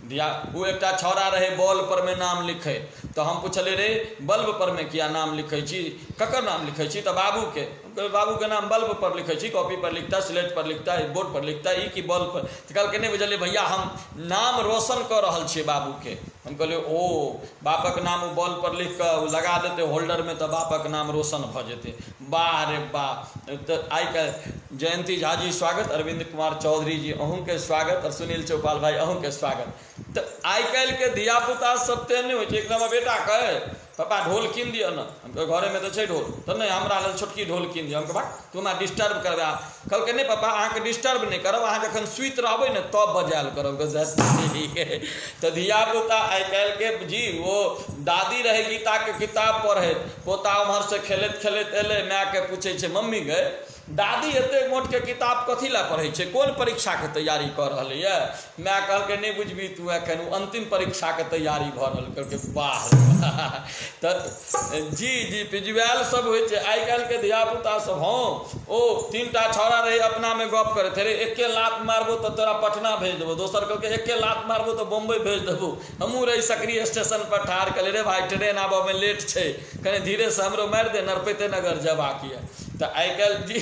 A: धिया ओ एकटा छौड़ा रहै बॉल पर मे नाम लिखै, तऽ हम पुछलियै रे बल्ब पर मे किया नाम लिखै छी, ककर नाम लिखै छी? तऽ बाबूके। बाबूके नाम बल्ब पर लिखै छी, कॉपी पर लिखता, स्लेट पर लिखता, बोर्ड पर लिखता, ई कि बल्ब पर? तऽ कहलकै नहि बुझलियै भैया हम नाम रोशन कऽ रहल छियै बाबूके। हम कहलियै ओ बापक नाम ओ बॉल पर लिख कऽ लगा देतै होल्डरमे तऽ बापक नाम रोशन भऽ जेतै। वाह रे वाह। तऽ आइ काल्हि जयंती झा जी स्वागत, अरविंद कुमार चौधरी जी अहूँके स्वागत, और सुनील चौपाल भाई अहूँके स्वागत। तऽ आइ काल्हिके धियापुता सब तेहन नहि होइ छै। एक हमर बेटा कहै पापा ढोल कीन दिअ ने। हम कहै घरेमे तऽ छै ढोल। तऽ नहि हमरा लेल छोटकी ढोल कीन दिअ। हम कहै तू हमरा डिस्टर्ब करबै। कहलकै नहि पापा अहाँके डिस्टर्ब नहि करब, अहाँ जखन सुति रहबै ने तब बजायल करब। तऽ धियापुता आइ काल्हिके जी ओ दादी रहै गीताके किताब पढ़ैत, पोता उम्हरसँ खेलैत खेलैत एलै, मायके पूछै छै मम्मी गए दादी एते मोटके किताब कथी लए पढ़ै छै, कोन परीक्षाके तैयारी कऽ रहलैए? माय कहलकै नहि बुझबी तू एखन, ओ अन्तिम परीक्षाके तैयारी भऽ रहल। कहलकै वाह। तऽ जी जी पिजुआयल सब होइ छै आइ काल्हिके धियापुता सब। हँ ओ 3 टा छौड़ा रहै अपनामे गप करैत रे, एके लात मारबो तऽ तोरा पटना भेज देबो, दोसर कहलकै एके लात मारबो तऽ बम्बई भेज देबो। हमहूँ रही सकरी स्टेशन पर ठाढ़, कहलियै रे भाई ट्रेन आबऽमे लेट छै, कनि धीरेसँ हमरो मारि दे, नरपैते नगर जेबाक यऽ। तऽ आइ काल्हि जी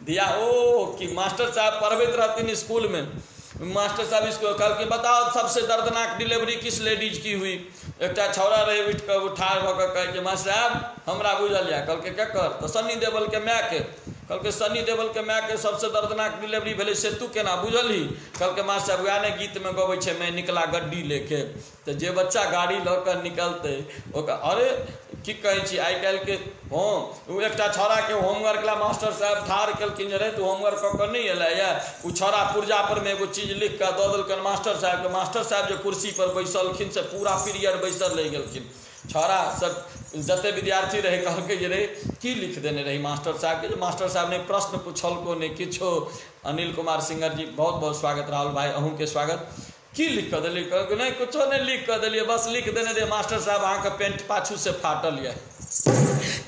A: धिया ओ कि मास्टर साहब पढ़बैत रहथिन स्कूलमे, मास्टर साहब स्कूल कहलखिन बताओ सबसे दर्दनाक डिलीवरी किस लेडीज की हुई? एकटा छौड़ा रहै उठि कऽ ठाढ़ भऽ कऽ कहै छै मास्टर साहब हमरा बुझल यऽ। कहलकै केकर? तऽ सन्नी देवलके मायके। कहलकै सनी देवलके मायके सबसँ दर्दनाक डिलीवरी भेलै से तू केना बुझलही? कहलकै मास्टर साहब वएह ने गीतमे गबै छै मैं निकला गड्डी लेके। तऽ जे बच्चा गाड़ी लऽ कऽ निकलतै ओकर अरे की कहै छी आइ काल्हिके। हँ ओ एकटा छौड़ाके होमवर्क ला मास्टर साहब ठाढ़ केलखिन जे रे तू होमवर्क कऽ कऽ नहि एलै यऽ। ओ छौड़ा पुर्जा पर मे एगो चीज लिख कऽ दऽ देलकनि मास्टर साहबके। मास्टर साहब जे कुर्सी पर बैसलखिन से पूरा पीरियड बैसल रहि गेलखिन। छौड़ा सब जते विद्यार्थी रहे कहलकै जे रे की लिख देने रही मास्टर साहबके, जे मास्टर साहब ने प्रश्न पुछलको नहि किछो। अनिल कुमार सिंगर जी बहुत बहुत स्वागत, राहुल भाई अहूँके स्वागत। की लिख कऽ देलियै? कहलकै नहि कुछो नहि लिख कऽ देलियै, बस लिख देने रहियै मास्टर साहब अहाँके पेंट पाछूसँ फाटल यऽ।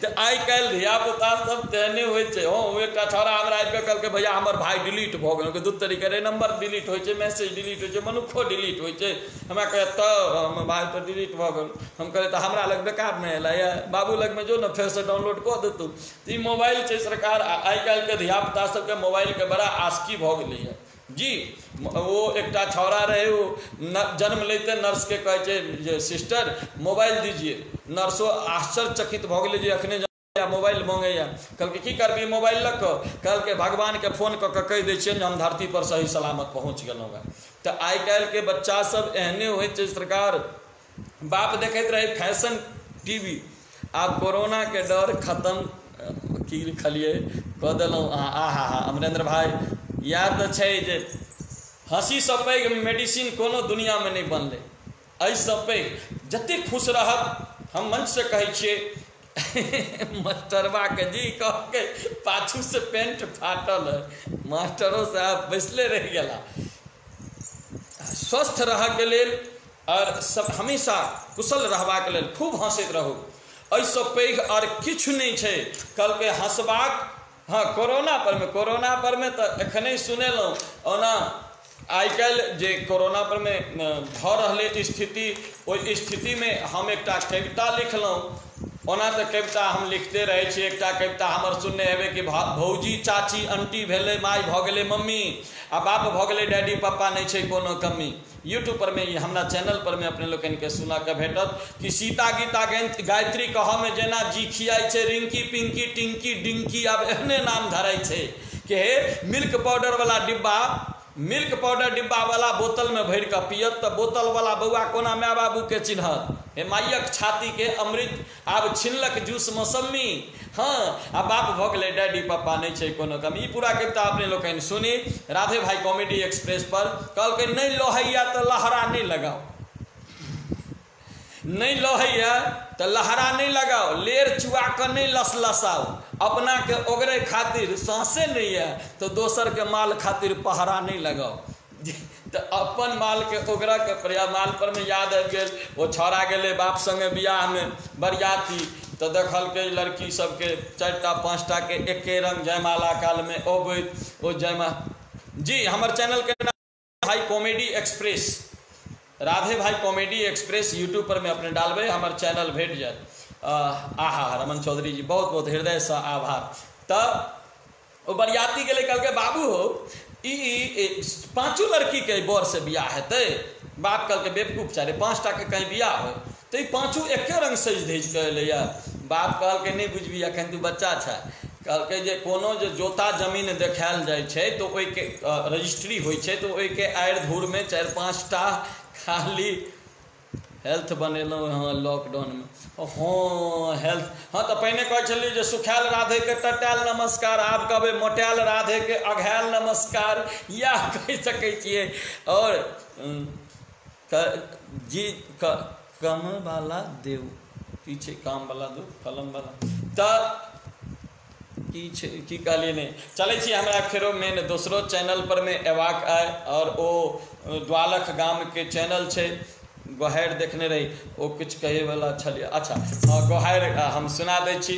A: तऽ आइ काल्हि धियापुता सब तेहने होइ छै। हँ ओ एकटा छौड़ा हमरा आबि कऽ कहलकै भैया हमर भाय डिलीट भऽ गेल। दू तरीके रे, नंबर डिलीट होइ छै, मैसेज डिलीट होइ छै, मनुक्खो डिलीट होइ छै। हमरा कहै तऽ हमर भाय तऽ डिलीट भऽ गेल। हम कहलियै तऽ हमरा लग बेकार नहि एलै यऽ, बाबू लगमे जो ने फेरसँ डाउनलोड कऽ देतौ। तऽ ई मोबाइल छै सरकार। आइ काल्हिके धियापुता सबके मोबाइलके बड़ा आस्की भऽ गेलैए जी। ओ एकटा छौड़ा रहै, ओ जन्म लैते नर्सके कहै छै जे सिस्टर मोबाइल दीजिए। नर्सो आश्चर्यचकित भऽ गेलै जे एखने मोबाइल मँगैए। कहलकै की करबी मोबाइल लऽ कऽ? कहलकै भगवानके फोन कऽ कऽ कहि दै छियनि जे हम धरतीपर सही सलामत पहुँच गेलहुँ हेँ। तऽ आइ काल्हिके बच्चासभ एहने होइ छै सरकार। बाप देखैत रहै फैशन टीवी, आब कोरोनाके डर खतम। की लिखलियै कऽ देलहुँ अहाँ। आहा हा अमरेन्द्र भाई, इएह तऽ छै जे हँसीसँ पैघ मेडिसिन कोनो दुनिआँमे नहि बनलै। एहिसँ पैघ जतेक खुश रहब, हम मंचसँ कहै छियै मास्टरबाके जी कहके पाछूसँ पेंट फाटल है, मास्टरो साहब बैसले रहि गेला। स्वस्थ रहऽके लेल आओर सब हमेशा कुशल रहबाक लेल खूब हँसैत रहू। एहिसँ पैघ आओर किछु नहि छै। कहलकै हँसबाक। हँ कोरोना परमे तऽ एखने सुनेलहुँ। ओना आइ काल्हि जे कोरोना परमे भऽ रहलै स्थिति, ओहि स्थितिमे हम एकटा कविता लिखलहुँ। ओना तऽ कविता हम लिखते रहै छी। एकटा कविता हमर सुनने हेबै कि भौजी चाची आंटी भेलै, माय भऽ गेलै मम्मी, आ बाप भऽ गेलै डैडी, पप्पा नहि छै कोनो कमी। यूट्यूब पर में हमरा चैनल पर में अपने लोकनिके सुनऽके भेटत कि सीता गीता गायत्री कहऽमे जेना जी खियाइ छै, रिंकी पिंकी टिंकी डिंकी, आब एहने नाम धरै छै कि हे मिल्क पाउडर वाला डिब्बा, मिल्क पाउडर डिब्बा वाला बोतलमे भरि कऽ पियत तऽ बोतल वाला बौआ कोना माय बाबूके चिन्हत? हे मायक छातीके अमृत आब छिनलक जूस मौसम्मी। हँ आ बाप भऽ गेलै डैडी, पप्पा नहि छै कोनो कमी। ई पूरा कविता अपने लोकनि सुनी राधे भाई कॉमेडी एक्सप्रेस पर। कहलकै नहि लहैया तऽ लहरा नहि लगाओ, नहि लहैया तऽ लहरा नहि लगाओ, लेर चुआ कऽ नहि लसलसाओ, अपनाके ओगरै खातिर साँसे नहि यऽ तऽ दोसरके माल खातिर पहरा नहि लगाओ। तऽ अपन मालके ओगरऽके प्रयास। माल पर मे याद आबि गेल, ओ छौड़ा गेलै बाप सङ्गे बियाहमे बरियाती, तऽ देखलकै लड़की सबके 4टा 5टाके एके रङ्ग जयमाला कालमे अबैत। ओ जयमा जी हमर चैनलके नाम भाई कॉमेडी एक्सप्रेस, राधे भाई कॉमेडी एक्सप्रेस यूट्यूब पर में अपने डालबै, हमर चैनल भेट जायत। आहा रमन चौधरी जी बहुत बहुत हृदयसँ आभार। तऽ ओ बरियाती गेलै, कहलकै बाबू हो ई 5 लड़कीके बरसँ बियाह हेतै? बाप कहलकै बेवकूफ छै रे, 5टाके कहीं बियाह होइ तऽ ई 5 एके रङ्ग सजि धजि कऽ एलैए। बाप कहलकै नहि बुझबी एखन तू बच्चा छै। कहलकै जे कोनो जे जोता जमीन देखायल जाइ छै तऽ ओहिके रजिस्ट्री होइ छै, तऽ ओहिके आड़ि धूरमे 4-5टा खाली हेल्थ बनेलहुँ हँ लॉकडाउनमे। हँ हेल्थ, हँ तऽ पहिने कहै छलियै जे सुखायल राधेके टटायल नमस्कार, आब कहबै मोटायल राधेके अघायल नमस्कार, इएह कहि सकै छियै। आओर जी कमवाला देव की छै, कामवाला देव कलमवाला तऽ की छै, की कहलियै नहि। चलै छी हमरा फेरो मेन दोसरो चैनल पर मे अयबाक आइ, आओर ओ द्वालख गामके चैनल छै, गोहारि देखने रही, ओ किछु कहैवला छलियै। अच्छा हँ गोहारि हम सुना दै छी।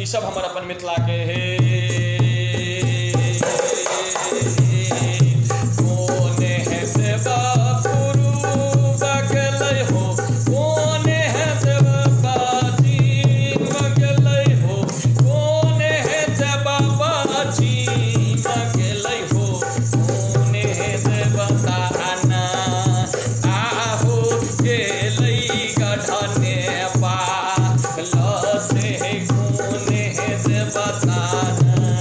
A: ईसब हमर अपन मिथिलाके हे कोन हेतै बापुरू बगलै हो, कोन हेतै बाबाजी बगलै हो, कोन हेतै बाबाजी बगलै हो, कोन हेतै बताना आहो गेलै गढ़ने पाल से, कोन हेतै बताना।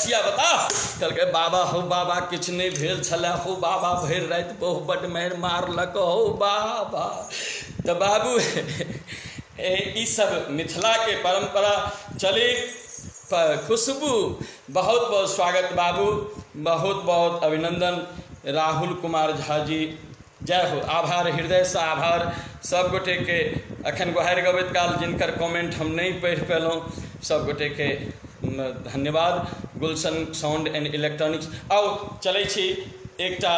A: बचिया बता। कहलकै बाबा हो बाबा किछु नहि भेल छलै हो बाबा, भरि राति बहु बड्ड मारि मारलक हो बाबा। तऽ बाबू ई सब मिथिलाके परम्परा चली। खुशबू बहुत बहुत स्वागत बाबू, बहुत बहुत अभिनंदन। राहुल कुमार झा जी जय हो, आभार, हृदयसँ आभार सब गोटेके। अखन गोहारि गबैत काल जिनकर कमेंट हम नहि पढ़ि पेलहुँ सब गोटेके धन्यवाद। गुलशन साउंड एंड इलेक्ट्रॉनिक्स। आउ चलै छी एकटा